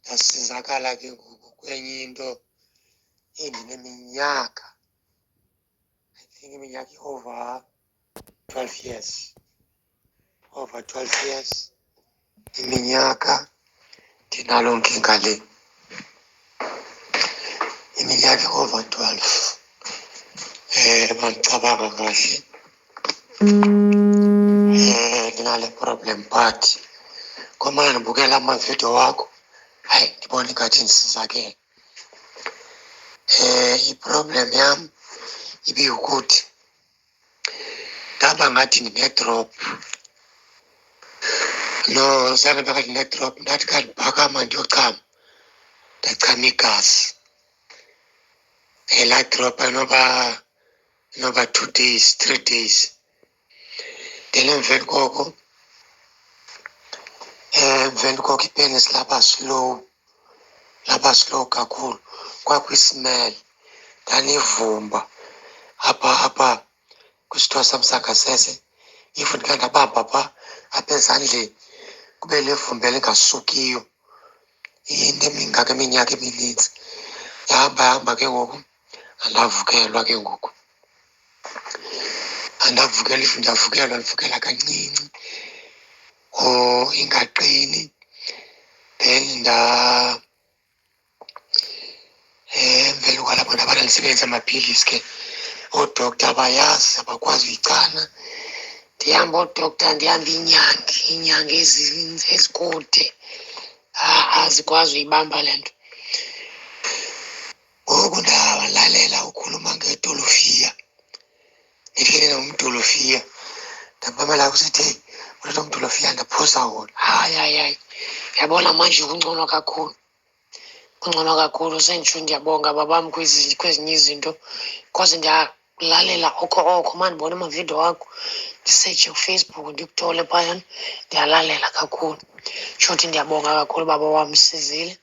Ndasizakala ke ngoku kwenye into endineminyaka, I think iminyaka i-over 12 years, over 12 years iminyaka ndinaloo nkinga le, iminyaka i-over 12. Uma ngicabanga kahle, ndinale problem, but ngomane ndibukela amavidiyo wakho, hayi, ndibona ingathi ndisizakele. I-problem yam ibiyikuthi ndaba ngathi ndine-drop. No, zange ndabe ngathi ndine-drop, ndathi xa ndiphakama ndiyochama, ndachama igazi. Laa drop inoba 2 days, 3 days. Then emveni koko, emveni koko ipenis laba slow, laba slow kakhulu. Kwakho i-smell, ndanivumba apha kwisitho sam sangasese. If ndikhe ndabamba phaa apha ezandleni, kube nevumba elingasukiyo, into emingaka iminyaka eminintsi. Yahamba yahamba ke ngoku, andavukelwa ke ngoku, andavukelwa. If ndiyavukelwa, ndivukela kancinci or ingaqini. Then nda emveni kwalapho ndabana ndisebenzisa amaphilisi ke. Oodokta abayazi, abakwazi uyichana. Ndihamba oodokta, ndihamba iinyanga, iinyanga ezikude, azikwazi uyibamba le nto. Ngoku ndalalela ukhuluma ngetolofiya, ndithini nomdolofiya, ndamamela kusithi, heyi, uthatha umdolofiya, ndaphuza wona. Hayi, hayi, hayi, yabona manje kungcono kakhulu, kungcono kakhulu. Senditsho ndiyabonga babam kwezinye izinto, because ndiyakulalela oko oko uma ndibona amavidiyo wakho, ndisetshe kuFacebook ndikuthole phayana, ndiyalalela kakhulu. Tshothi ndiyabonga kakhulu baba wam, usizile.